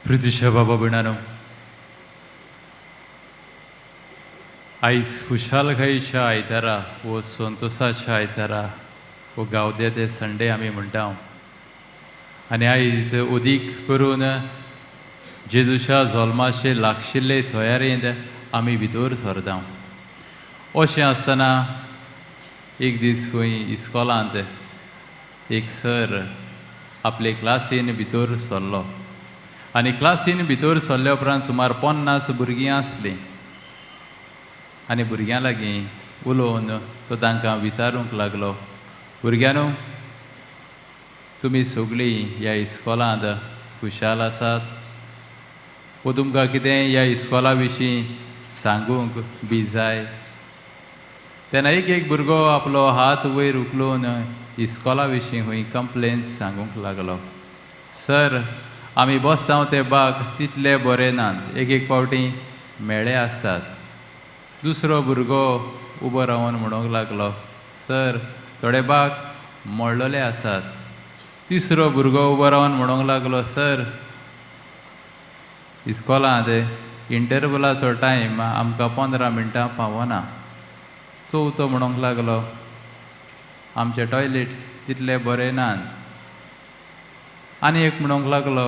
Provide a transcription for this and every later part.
प्रितीच्या बाबा भयणानो, आयज खुशालकायेच्या आयतारा वो संतोसाच्या आयतारा वो गावद्या ते संडे आमी म्हणटा. आनी आयज उदीक करून जेजूच्या जल्माचे लागशिल्ले तयारेंत आमी भितर सरता. अशें आसतना एक दीस खंय इस्कोलांत एक सर आपले क्लासीन भितर सरलो आनी क्लासीन भितर सरल्या उपरांत सुमार 50 भुरगीं आसलीं आनी भुरग्यां लागीं उलोवन तो तांकां विचारूंक लागलो, भुरग्यांनो, तुमी सगळीं ह्या इस्कोलांत खुशाल आसात वो तुमकां कितें ह्या इस्कोला विशीं सांगूंक बी जाय? तेन्ना एक एक भुरगो आपलो हात वयर उखलून इस्कोला विशीं खंय कंप्लेन सांगूंक लागलो. सर, आमी बसता ते बाग तितले बरे नात, एक एक फावटी मेळे आसतात. दुसरो भुरगो उबो रावन म्हणूंक लागलो, सर, थोडे बाग मोडलेले आसात. तिसरो भुरगो उबो रावन म्हणूंक लागलो, सर, इस्कोलांत इंटरवलाचो टायम आमकां 15 मिनटां पावना. चवथो म्हणूंक लागलो, आमचे टॉयलेट्स तितले बरे नात. आनी एक म्हणूंक लागलो,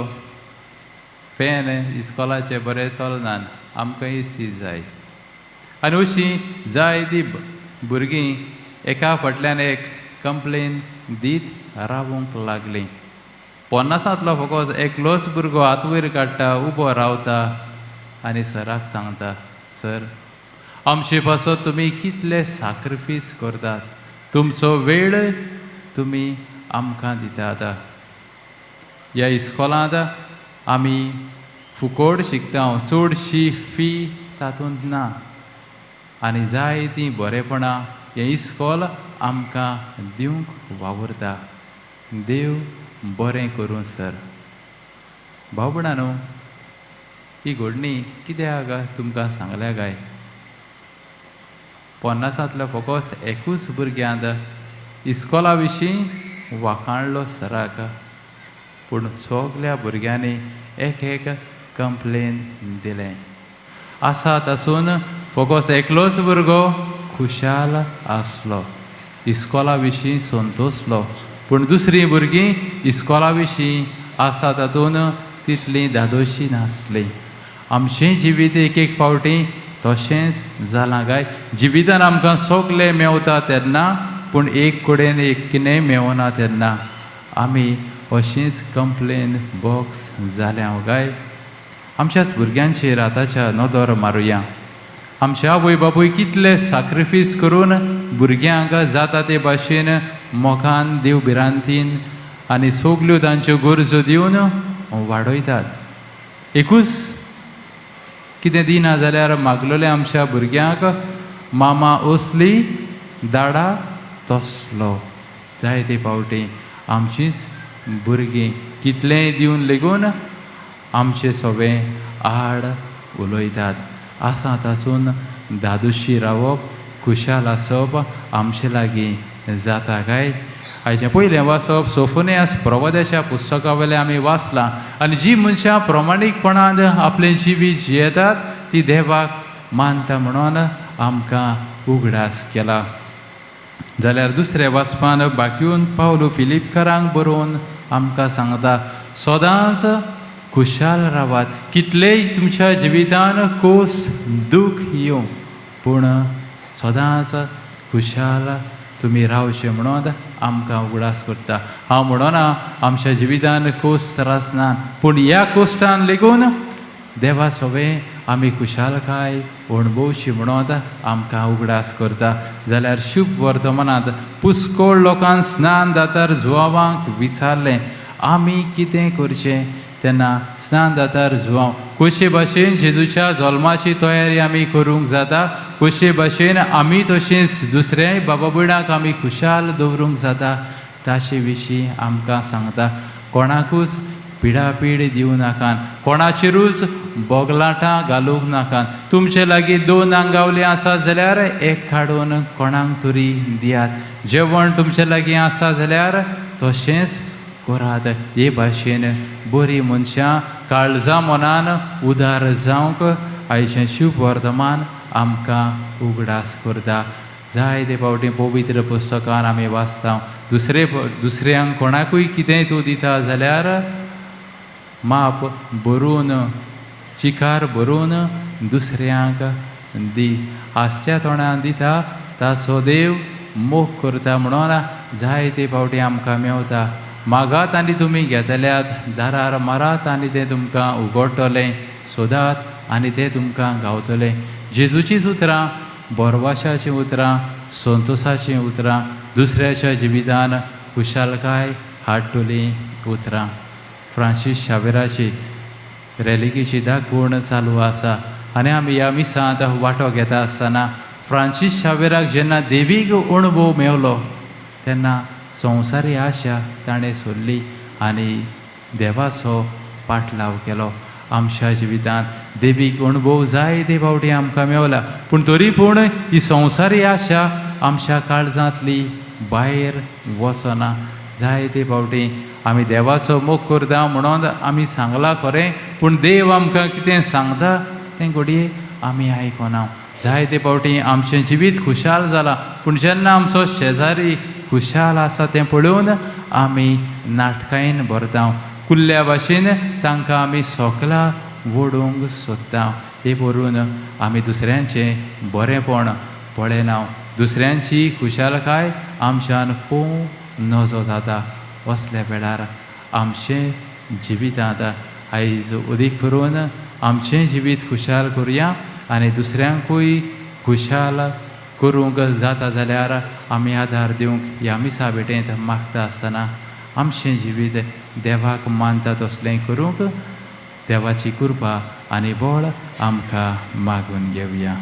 फॅन इस्कोलाचे बरे चलनात, आमकां एसी जाय. आनी अशीं जायतीं भुरगीं एका फाटल्यान एक कंप्लेन दीत रावूंक लागलीं. 50तांतलो फकत एकलोच भुरगो हात वयर काडटा, उबो रावता आनी सराक सांगता, सर, आमचे पासत तुमी कितले साक्रिफीस करतात, तुमचो वेळ तुमी आमकां दितात. ह्या इस्कोलांत आमी फुकोट शिकता, चडशी फी तातूंत ना आनी जायतीं बरेपणां हें इस्कोल आमकां दिवंक वावुरता. देव बरें करूं सर. भाव भयणांनो, ही घडणी कित्याक तुमकां सांगल्या काय? 50तांतलो फकत एकूच भुरग्यांत इस्कोला विशीं वाखाणलो सराक, पूण सगल्या भुरग्यांनी एक एक कंप्लेन दिलें. आसा तासून फकत एकलोच भुरगो खुशाल आसलो, इस्कोला विशीं संतोसलो, पूण दुसरीं भुरगीं इस्कोला विशीं आसा तातूंत तितलीं धादोशी नासलीं. आमचें जिवीत एक एक फावटी तशेंच जालां काय? जिवितान आमकां सगलें मेवता तेन्ना, पूण एक कडेन एक कितेंय मेवना तेन्ना आमी अशींच कंप्लेन बॉक्स जाल्या काय? आमच्याच भुरग्यांचेर आतांच्या नदर मारुया. आमचे आवय बापूय कितले साक्रिफीस करून भुरग्यांक जाता ते भाशेन मोगान, देव भिरांतीन आनी सगल्यो तांच्यो गरजो दिवन वाडयतात. एकूच कितें दिना जाल्यार मागलोले आमच्या भुरग्यांक मामा असली दाडा तसलो. जायते फावटी आमचींच भुरगीं कितलेंय दिवन लेगून आमचे सगळें आड उलयतात. आसा तासून धादोशी रावप, खुशाल आसप आमचे लागीं जाता काय? आयचें पयलें वाचप सोफोनियास प्रवाद्याच्या पुस्तका वयलें आमी वाचलां आनी जी मनशां प्रमाणीकपणान आपलें जिवीत जियेतात ती देवाक मानता म्हणून आमकां उगडास केला. जाल्यार दुसऱ्या वाचपान बाकीवन पावलो फिलिपकारांक बरोवन आमकां सांगता, सदांच खुशाल रावात, कितलेय तुमच्या जिवितान कोस दूख येवं पूण सदांच खुशाल तुमी रावचे म्हणून आमकां उगडास करता. हांव म्हणना आमच्या जिवितान कोस त्रास ना, पूण ह्या कोश्टान लेगून देवा सोबें आमी खुशालकाय अणभवची म्हणून आमकां उगडास करता. जाल्यार शुभ वर्तमानांत पुस्कोळ लोकांक स्नान दातार जुवांक विचारलें, आमी कितें करचें? तेन्ना स्नान दातार जुवांव कशे भाशेन जेजूच्या जल्माची तयारी आमी करूंक जाता, कशे भाशेन आमी तशेंच दुसऱ्याय बाबा भयणाक आमी खुशाल दवरूंक जाता ताचे विशीं आमकां सांगता. कोणाकूच पिडापीड दिवं नाकात, कोणाचेरूच बोगलाटां घालूंक नाकात. तुमचे लागीं 2 आंगावली आसात जाल्यार एक काडून कोणाक तरी दियात. जेवण तुमचे लागीं आसा जाल्यार तशेंच करात. हे भाशेन बरीं मनशां काळजा मनान उदार जावंक आयचें शुभ वर्तमान आमकां उगडास करता. जायते फावटी पवित्र पुस्तकान आमी वाचता, दुसऱ्यांक कोणाकूय कितेंय तूं दिता जाल्यार माप भरून, चिकार भरून दुसऱ्यांक दी. हांसत्या तोंडान दिता ताचो देव मोग करता म्हणून जायते फावटी आमकां मेवता. मागात आनी तुमी घेतल्यात, दारार मारात आनी तें तुमकां उगडटलें, सोदात आनी तें तुमकां गावतलें. जेजूचीं उतरां बोरवाशाचीं उतरां, संतोसाचीं उतरां, दुसऱ्याच्या जिवितान खुशालकाय हाडटलीं उतरां. फ्रांसीस शावेराची रेलिकेची दाखवण चालू आसा आनी आमी ह्या मिसांत वांटो घेता आसतना फ्रांसीस शावेराक जेन्ना देवीक अणभव मेवलो तेन्ना संवसारी आशा ताणें सोडली आनी देवाचो पाटलाव केलो. आमच्या जिवितांत देवीक अणभव जायते फावटी आमकां मेवला, पूण तरी पूण ही संवसारी आशा आमच्या काळजांतली भायर वचना. जायते फावटी आमी देवाचो मोग करता म्हणून आमी सांगलां खरें, पूण देव आमकां कितें सांगता तें घडये आमी आयकना. जायते फावटी आमचें जिवीत खुशाल जालां, पूण जेन्ना आमचो शेजारी खुशाल आसा तें पळोवन आमी नाटकायेन भरता, कुल्ल्या भाशेन तांकां आमी सोकला ओडूंक सोदता. हें करून आमी दुसऱ्यांचें बरेंपण पळयना, दुसऱ्यांची खुशालकाय आमच्यान पोवं नजो जाता. असल्या वेळार आमचें जिवितांत आयज अदीक करून आमचें जिवीत खुशाल करुया आनी दुसऱ्यांकूय खुशाल करूंक जाता जाल्यार आमी आदार दिवंक ह्या मिसा भेटेंत मागता आसतना आमचें जिवीत देवाक मानता तसलें करूंक देवाची कृपा आनी बळ आमकां मागून घेवया.